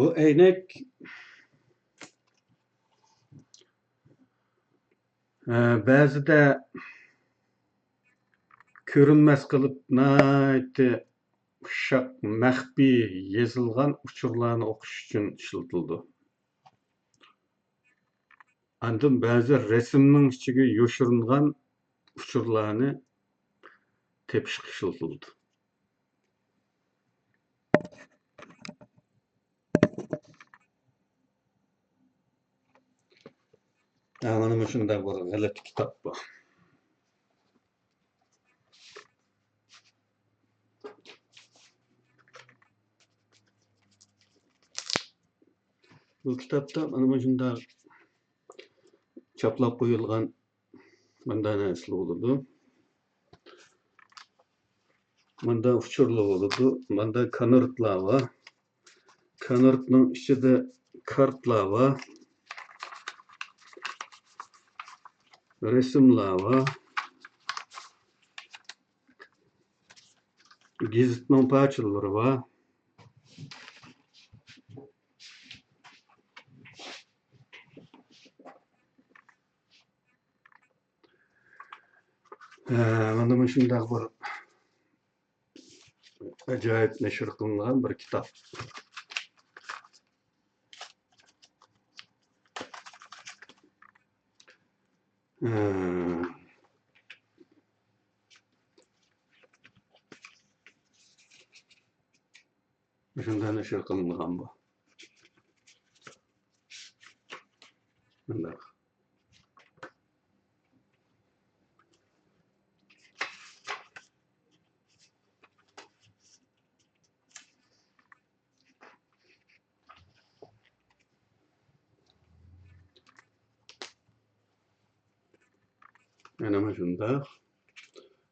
بۇ ئەينەك، ئە، بەزىدە كۆرۈنمەس قىلىپ، ناھايىتى ئۇششاق، مەخپىي يېزىلغان ئۇچۇرلارنى ئوقۇش ئۈچۈن ئىشلىتىلىدۇ. ئاندىن بەزى رەسىمنىڭ ئىچىگە يوشۇرۇنغان ئۇچۇرلارنى تېپىشقا ئىشلىتىلىدۇ. ھە، مانا مۇشۇنداق بىر غەلىتە كىتاب بۇ. بۇ كىتابتا مانا مۇشۇنداق چاپلاپ قويۇلغان ماندا نەرسىلەر بولىدۇ. ماندا ئۇچۇرلار بولىدۇ. ماندا كانىرتلار بار. كانىرتنىڭ ئىچىدە كارتىلار بار. رەسىملەر بار. گېزىتنىڭ پارچىلىرى بار. ھە، مانا مۇشۇنداق بىر ئاجايىپ نەشر قىلىنغان بىر كىتاب. ھە. مۇشۇنداق نەشر قىلىنغان بۇ. مۇنداق. مانا مۇشۇنداق.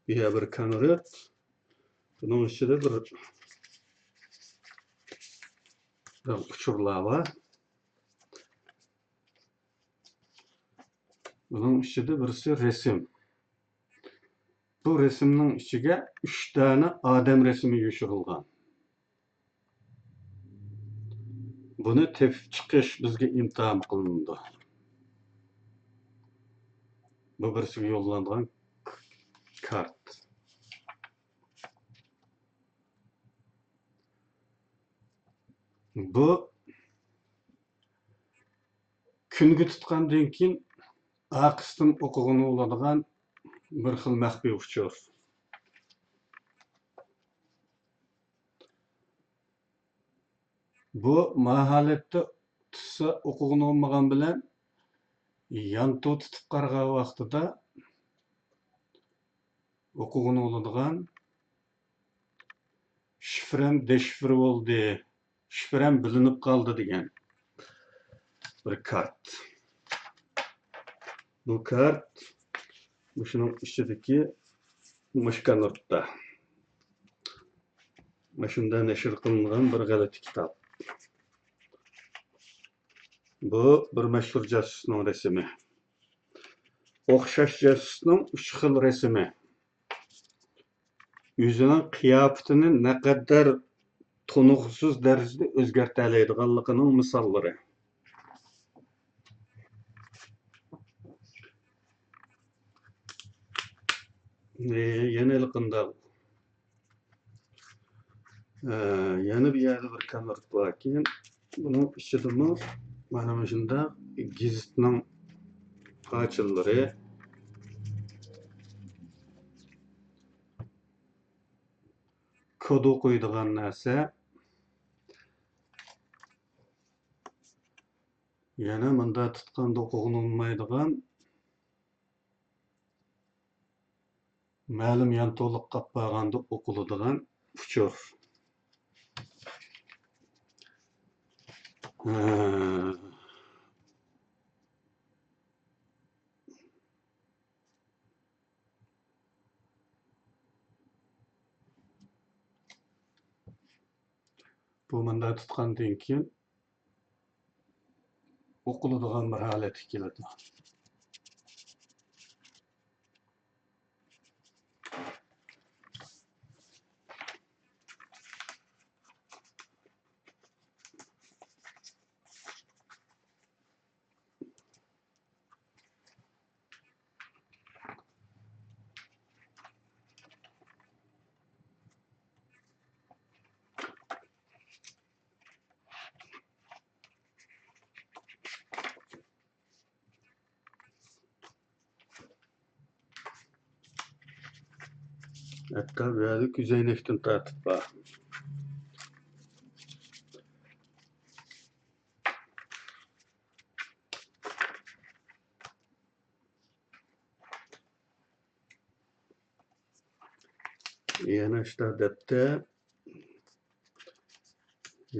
بۇ يەر بىر كونۋېرت. بۇنىڭ ئىچىدە بىر، بىر ئۇچۇرلار بار. بۇنىڭ ئىچىدە بىرسى رەسىم. بۇ رەسىمنىڭ ئىچىگە ئۈچ دانە ئادەم رەسىمى يوشۇرۇلغان. بۇنى تېپىپ چىقىش بىزگە ئىمتىھان قىلىنىدۇ. بۇ بىرسىگە يوللانغان كارت. بۇ كۈنگە تۇتقاندىن كېيىن ئارقىسىدىن ئوقۇغىلى بولىدىغان بىر خىل مەخپىي ئۇچۇر. بۇ ما ھالەتتە تۇتسا ئوقۇغىلى بولمىغان بىلەن يانتۇ تۇتۇپ قارىغان ۋاقتىدا ئوقۇغىلى بولىدىغان شىفرەم دېشىفر بولدى، شىفرەم بىلىنىپ قالدى دېگەن. بىر كارت. بۇ كارت مۇشۇنىڭ ئىچىدىكى مۇشۇ كانۇرتتا. مۇشۇنداق نەشر قىلىنغان بىر غەلىتە كىتاب. بۇ بىر مەشھۇر جاسۇسنىڭ رەسىمى. ئوخشاش جاسۇسنىڭ ئۈچ خىل رەسىمى. يۈزىنىڭ قىياپىتىنى نەقەدەر تونۇغۇسىز دەرىجىدە ئۆزگەرتەلەيدىغانلىقىنىڭ مىساللىرى. ئى، يەنە ھېلىقىنداق. ئى، يەنە بۇ يەردە بىر كونۋېرت باركەن. بۇنىڭ ئىچىدىمۇ مانا مۇشۇنداق گېزىتنىڭ پارچىلىرى، كود ئوقۇيدىغان نەرسە. يەنە مۇنداق تۇتقاندا ئوقۇغىلى بولمايدىغان، مەلۇم يانتۇلۇق قاپقالغاندا ئوقۇلىدىغان ئۇچۇر. ھە. بۇ مۇنداق تۇتقاندىن كېيىن ئوقۇلىدىغان بىر ھالەتكە كېلىدۇ. ھەتتا بۇ يەردە كۆزەينەكتىن تارتىپ بار. يەنە شۇنداق دەپتەر.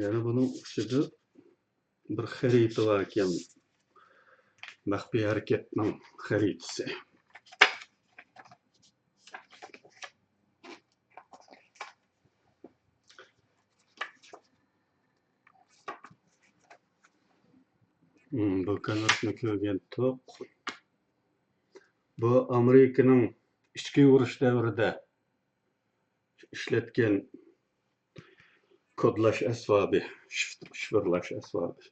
يەنە بۇنىڭ ئىچىدە بىر خەرىتە باركەن. مەخپىي ھەرىكەتنىڭ خەرىتىسى. مم، بۇ كونۋېرتنى كۆرگەنتۇق. بۇ ئامېرىكىنىڭ ئىچكى ئۇرۇش دەۋرىدە ئىشلەتكەن كودلاش ئەسۋابى، شىف-، شىفىرلاش ئەسۋابى.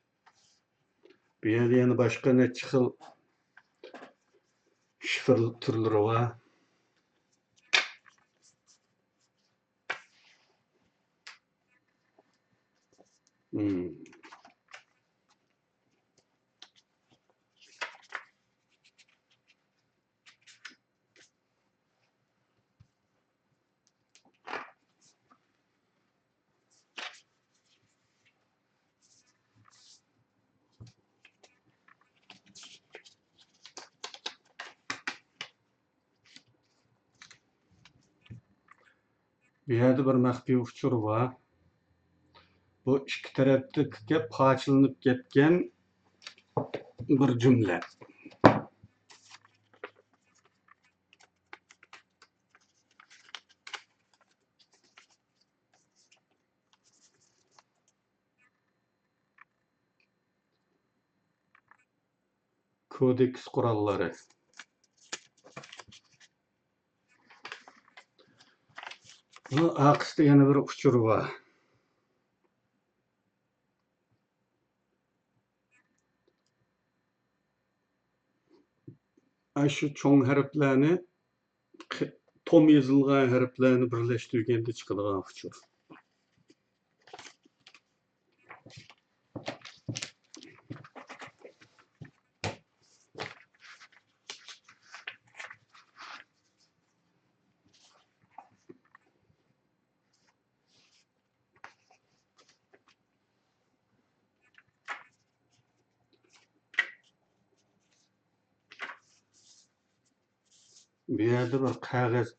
بۇ يەردە يەنە باشقا نەچچە خىل شىفىر تۈرلىرى بار. مم. بۇ يەردە بىر مەخپىي ئۇچۇر بار. بۇ ئىككى تەرەپتىكى پارچىلىنىپ كەتكەن بىر جۈملە. كودېكس قوراللىرى. بۇ ئارقىسىدا يەنە بىر ئۇچۇر بار. ئاشۇ چوڭ ھەرپلەرنى، توم يېزىلغان ھەرپلەرنى بىرلەشتۈرگەندە چىقىدىغان ئۇچۇر. بۇ يەردە بىر قەغەز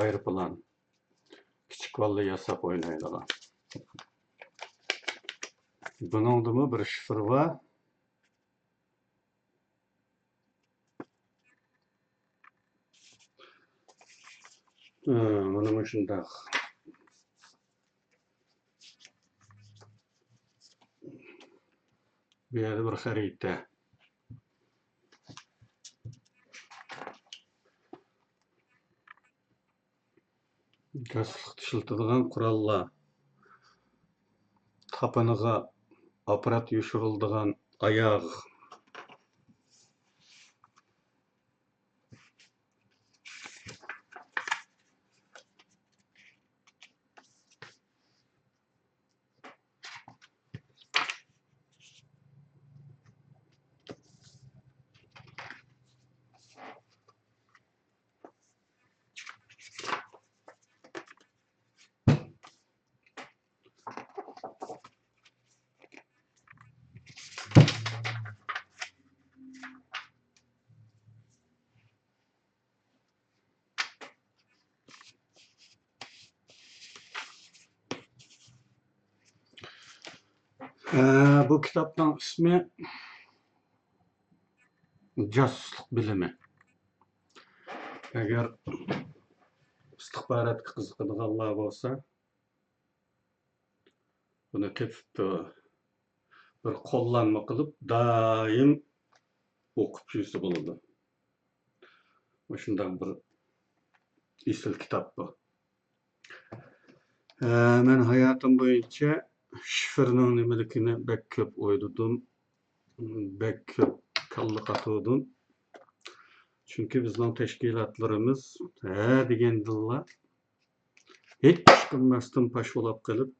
ئايروپىلان. كىچىك بالىلار ياساپ ئوينايدىغان. بۇنىڭدىمۇ بىر شىفىر بار. ئە، مانا مۇشۇنداق. بۇ يەردە بىر خەرىتە. جاسۇسلۇقتا ئىشلىتىدىغان قوراللار. تاپىنىغا ئاپپارات يوشۇرۇلىدىغان ئاياغ. ئە، بۇ كىتابنىڭ ئىسمى جاسۇسلۇق بىلىمى. ئەگەر ئىستىخباراتقا قىزىقىدىغانلار بولسا، بۇنى تېپىپ، بىر قوللانما قىلىپ، دائىم ئوقۇپ يۈرسە بولىدۇ. مۇشۇنداق بىر ئېسىل كىتاب بۇ. ئە، مەن ھاياتىم بويىچە شىفىرنىڭ نېمىلىكىنى بەك كۆپ ئويلىدىم، بەك كۆپ كاللا قاتۇردۇم. چۈنكى بىزنىڭ تەشكىلاتلىرىمىز ھە دېگەندىنلا ھېچ ئىش قىلماستىن پاش بولاپ قېلىپ،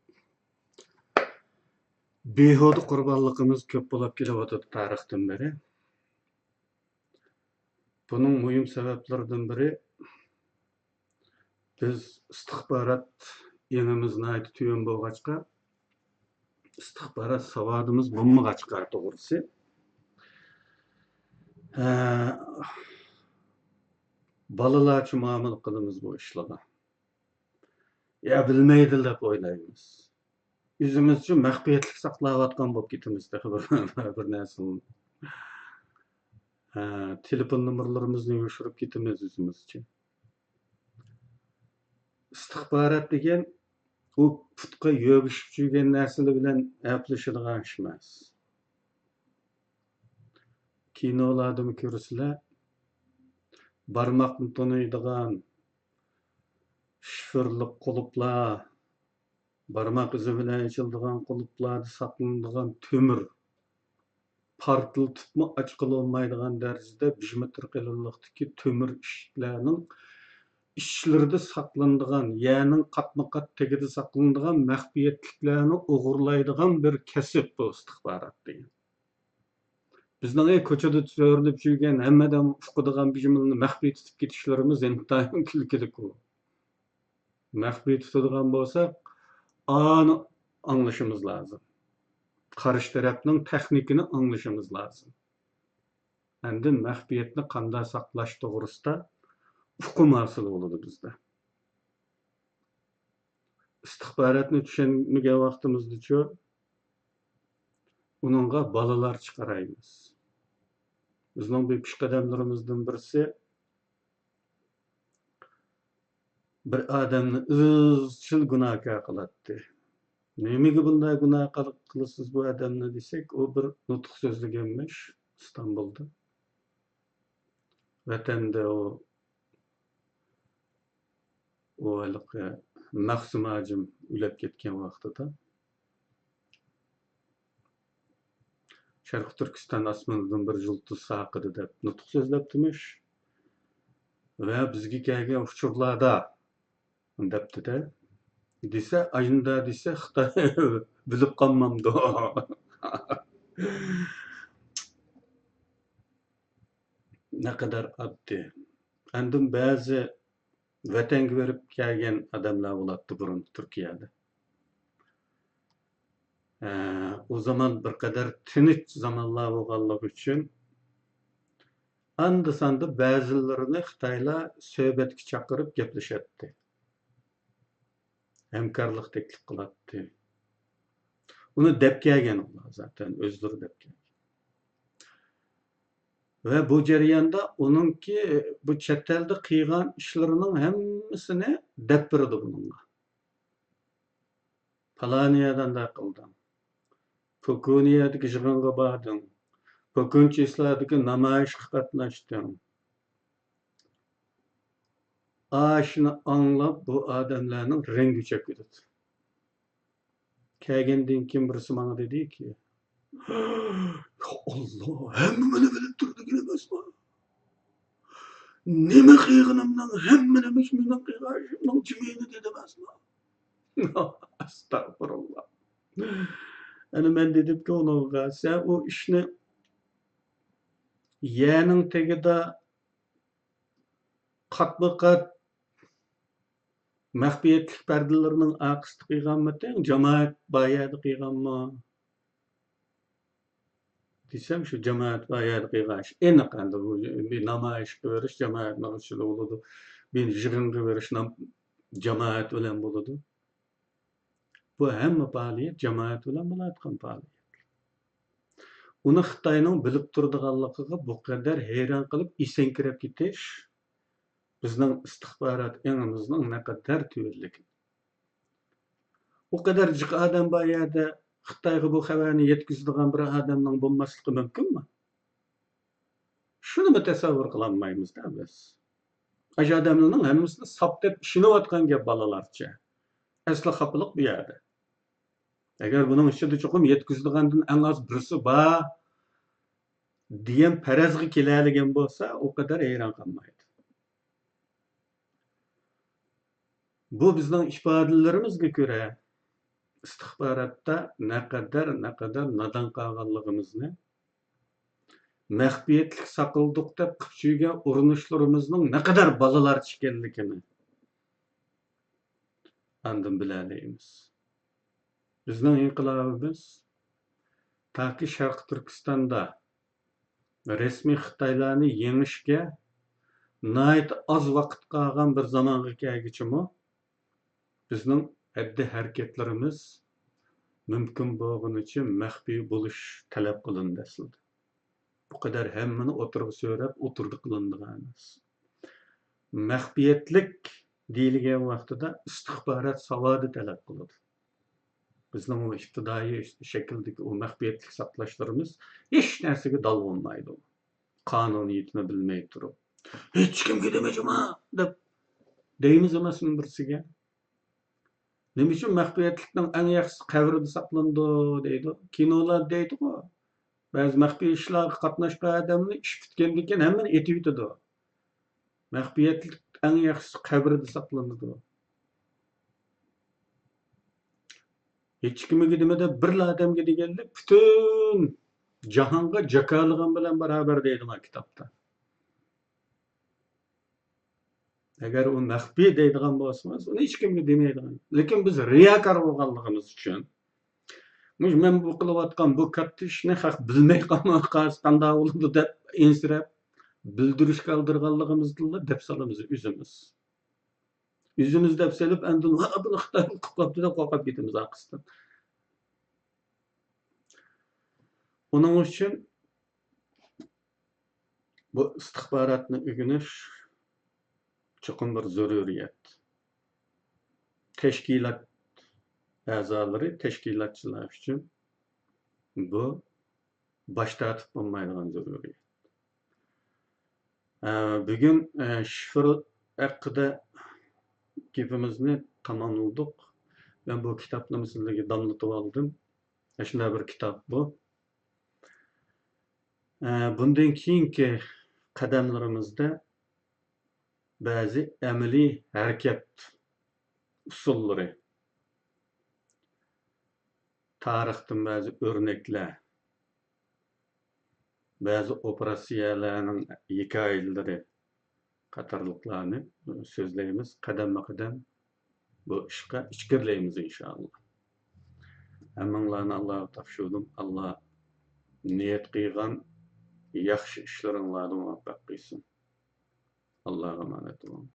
بىھۇدە قۇربانلىقىمىز كۆپ بولاپ كېلىۋاتىدۇ تارىختىن بېرى. بۇنىڭ مۇھىم سەۋەبلىرىدىن بىرى، بىز ئىستىخبارات ئېڭىمىز ناھايىتى تۆۋەن بولغاچقا، ئىستىخبارات ساۋادىمىز بولمىغاچقا، توغرىسى. ھە، بالىلارچە مۇئامىلە قىلىمىز بۇ ئىشلارغا. يا بىلمەيدۇ دەپ ئويلايمىز. ئۆزىمىزچە مەخپىيەتلىك ساقلاۋاتقان بولۇپ كېتىمىز تېخى بىر، بىر نەرسىنى. ھە، تېلېفون نومۇرلىرىمىزنى يوشۇرۇپ كېتىمىز ئۆزىمىزچە. ئىستىخبارات دېگەن ئۇ پۇتقا يۆگىشىپ يۈرگەن نەرسىلەر بىلەن ئەپلىشىدىغان ئىش ئەمەس. كىنولاردىمۇ كۆرىسىلەر، بارماقنى تونۇيدىغان شىفىرلىق قۇلۇپلار، بارماق ئىزى بىلەن ئېچىلىدىغان قۇلۇپلاردا ساقلىنىدىغان تۆمۈر، پارتلىتىپمۇ ئاچقىلى بولمايدىغان دەرىجىدە بىر مېتىر قېلىنلىقتىكى تۆمۈر ئىشىكلەرنىڭ ئىچلىرىدە ساقلىنىدىغان، يەرنىڭ قاتمۇ قات تېگىدە ساقلىنىدىغان مەخپىيەتلىكلەرنى ئوغرىلايدىغان بىر كەسىپ بۇ ئىستىخبارات دېگەن. بىزنىڭ ئەي كوچىدا سۆرىلىپ يۈرگەن، ھەممە ئادەم ئۇقىدىغان بىر جۈملىنى مەخپىي تۇتۇپ كېتىشلىرىمىز ئىنتايىن كۈلكىلىك بۇ. مەخپىي تۇتىدىغان بولساق، ئانى ئاڭلىشىمىز لازىم. قارشى تەرەپنىڭ تېخنىكىنى ئاڭلىشىمىز لازىم. ئاندىن مەخپىيەتنى قانداق ساقلاش توغرىسىدا ئۇقۇم ھاسىل بولىدۇ بىزدە. ئىستىخباراتنى چۈشەنمىگەن ۋاقتىمىزدىچۇ، ئۇنىڭغا بالىلارچە قارايمىز. بىزنىڭ بىر پېشقەدەملىرىمىزدىن بىرسى بىر ئادەمنى ئىزچىل گۇناھكار قىلاتتى. نېمىگە بۇنداق گۇناھ قىل-، قىلىسىز بۇ ئادەمنى دېسەك، ئۇ بىر نۇتۇق سۆزلىگەنمىش ئىستانبۇلدا. ۋەتەندە ئۇ، ئۇ ھېلىقى مەخسۇم ھاجىم ئۆلۈپ كەتكەن ۋاقتىدا، شەرقىي تۈركىستان ئاسمىنىدىن بىر يۇلتۇز ساقىدى دەپ نۇتۇق سۆزلەپتىمىش. ۋە بىزگە كەلگەن ئۇچۇرلاردا دەپتۇ-دە. دېسە، ئاينىدا دېسە، خىتاي بىلىپ قالمامدۇ؟ نەقەدەر ئاددىي. ئاندىن بەزى ۋەتەنگە بېرىپ كەلگەن ئادەملەر بولاتتى بۇرۇن تۈركىيەدە. ئە، ئۇ زامان بىر قەدەر تىنچ زامانلار بولغانلىقى ئۈچۈن، ئاندا-ساندا بەزىلىرىنى خىتايلار سۆھبەتكە چاقىرىپ گەپلىشەتتى. ھەمكارلىق تەكلىپ قىلاتتى. ئۇنى دەپ كەلگەن ئۇلار زاتەن، ئۆزلىرى دەپ كەلگەن. ۋە بۇ جەرياندا ئۇنىڭكى بۇ چەت ئەلدە قىلغان ئىشلىرىنىڭ ھەممىسىنى دەپ بېرىدۇ بۇنىڭغا. پالانى يەردە ئانداق قىلدىڭ. پوكۇنى يەردىكى يىغىنغا باردىڭ. پوكۇن چىسلادىكى نامايىشقا قاتناشتىڭ. ئاشۇنى ئاڭلاپ بۇ ئادەملەرنىڭ رەڭگى ئۆچۈپ كېتىدۇ. كەلگەندىن كېيىن بىرسى ماڭا دېدىكى، يا ئاللا، ھەممىنى بىلىپ تۇرىدىغىنى ئەمەسما؟ نېمە قىلغىنىمنىڭ ھەممىنى مۇشۇ مېنىڭ قىلغان ئىشىمنىڭ جىمىنى دېدى ئەمەسما؟ ئەستەغپۇرۇللا. ئەنە مەن دېدىمكى ئۇنىڭغا، سەن ئۇ ئىشنى يەرنىڭ تېگىدا قاتمۇ قات مەخپىيەتلىك پەردىلىرىنىڭ ئارقىسىدا قىلغانمىتىڭ؟ جامائەت بار يەردە قىلغانمۇ؟ دېسەم، شۇ جامائەت بار يەردە قىلغان ئىش. ئېنىق ئەمدى بۇ بىر نامايىش قىلىۋېرىش جامائەتنىڭ ئىچىدە بولىدۇ. بىر يىغىنغا بېرىش نام-، جامائەت بىلەن بولىدۇ. بۇ ھەممە پائالىيەت جامائەت بىلەن بولۇۋاتقان پائالىيەت. ئۇنى خىتاينىڭ بىلىپ تۇرىدىغانلىقىغا بۇ قەدەر ھەيران قېلىپ ئېسەڭكىرەپ كېتىش بىزنىڭ ئىستىخبارات ئېڭىمىزنىڭ نەقەدەر تۆۋەنلىكى. ئۇ قەدەر جىق ئادەم بار يەردە خىتايغا بۇ خەۋەرنى يەتكۈزىدىغان بىر ئادەمنىڭ بولماسلىقى مۇمكىنمۇ؟ شۇنىمۇ تەسەۋۋۇر قىلالمايمىز-دە بىز. ئاشۇ ئادەملەرنىڭ ھەممىسىنى ساپ دەپ ئىشىنىۋاتقان گەپ بالىلارچە. ئەسلى خاپىلىق بۇ يەردە. ئەگەر بۇنىڭ ئىچىدە چوقۇم يەتكۈزىدىغاندىن ئەڭ ئاز بىرسى بار دېگەن پەرەزگە كېلەلىگەن بولسا، ئۇ قەدەر ھەيران قالمايدۇ. بۇ بىزنىڭ ئىپادىلىرىمىزگە كۆرە، ئىستىخباراتتا نەقەدەر، نەقەدەر نادان قالغانلىقىمىزنى، مەخپىيەتلىك ساقلىدۇق دەپ قىلىپ يۈرگەن ئۇرۇنۇشلىرىمىزنىڭ نەقەدەر بالىلارچە ئىكەنلىكىنى ئاندىن بىلەلەيمىز. بىزنىڭ ئىنقىلابىمىز تاكى شەرقىي تۈركىستاندا رەسمىي خىتايلارنى يېڭىشكە ناھايىتى ئاز ۋاقىت قالغان بىر زامانغا كەلگۈچىمۇ، بىزنىڭ ھەددى ھەرىكەتلىرىمىز مۇمكىن بولغىنىچە مەخپىي بولۇش تەلەپ قىلىندى ئەسلىدە. بۇ قەدەر ھەممىنى ئوتتۇرىغا سۆرەپ ئوتتۇرىدا قىلىنىدىغان ئەمەس. مەخپىيەتلىك دېيىلگەن ۋاقتىدا ئىستىخبارات ساۋادى تەلەپ قىلىدۇ. بىزنىڭ بۇ ئىپتىدائىي شەكىلدىكى ئۇ مەخپىيەتلىك ساقلاشلىرىمىز ھېچ نەرسىگە دال بولمايدۇ. قانۇنىيىتىنى بىلمەي تۇرۇپ، ھېچكىمگە دېمە جۇما دەپ دەيمىز ئەمەسمۇ بىرسىگە؟ نېمە ئۈچۈن مەخپىيەتلىكنىڭ ئەڭ ياخشىسى قەبرىدە ساقلىنىدۇ دەيدۇ؟ كىنولار دەيدىغۇ، بەزى مەخپىي ئىشلارغا قاتناشقان ئادەمنى ئىش پۈتكەندىن كېيىن ھەممىنى ئېتىۋېتىدۇ. مەخپىيەتلىك ئەڭ ياخشىسى قەبرىدە ساقلىنىدۇ. ھېچكىمگە دېمە دەپ بىرلا ئادەمگە دېگەنلىك پۈتۈن جاھانغا جاكارلىغان بىلەن باراۋەر دەيدۇ ما كىتابتا. ئەگەر ئۇ مەخپىي دەيدىغان بولسىڭىز، ئۇنى ھېچكىمگە دېمەيدىغان. لېكىن بىز رىياكار بولغانلىقىمىز ئۈچۈن، مۇشۇ مەن بۇ قىلىۋاتقان بۇ كاتتا ئىشنى خەق بىلمەي قالماي قالسا قانداق بولىدۇ دەپ ئەنسىرەپ، بىلدۈرۈشكە ئالدىرىغانلىقىمىزدىنلا دەپ سالىمىز ئۆزىمىز. ئۆزىمىز دەپ سېلىپ، ئاندىن، ۋا، بۇنى خىتاي قىلىپ قاپتۇ دەپ قورقۇپ كېتىمىز ئارقىسىدىن. ئۇنىڭ ئۈچۈن بۇ ئىستىخباراتنى ئۆگىنىش چوقۇم بىر زۆرۈرىيەت. تەشكىلات ئەزالىرى، تەشكىلاتچىلار ئۈچۈن بۇ باش تارتىپ بولمايدىغان زۆرۈرىيەت. ئە، بۈگۈن، ئە، شىفىر ھەققىدە گېپىمىزنى تاماملىدۇق. مەن بۇ كىتابنىمۇ سىزلەرگە داملىتىۋالدىم. ئاشۇنداق بىر كىتاب بۇ. ئە، بۇندىن كېيىنكى قەدەملىرىمىزدە بەزى ئەمەلىي ھەرىكەت ئۇسۇللىرى، تارىختىن بەزى ئۆرنەكلەر، بەزى ئوپېراتسىيەلەرنىڭ ھېكايىلىرى قاتارلىقلارنى سۆزلەيمىز. قەدەممۇ قەدەم بۇ ئىشقا ئىچكىرىلەيمىز، ئىنشائاللا. ھەممىڭلارنى ئاللاغا تاپشۇردۇم. ئاللا نىيەت قىلغان ياخشى ئىشلىرىڭلاردا مۇۋەپپەق قىلسۇن. ئاللاغا ئامانەت بولۇڭ.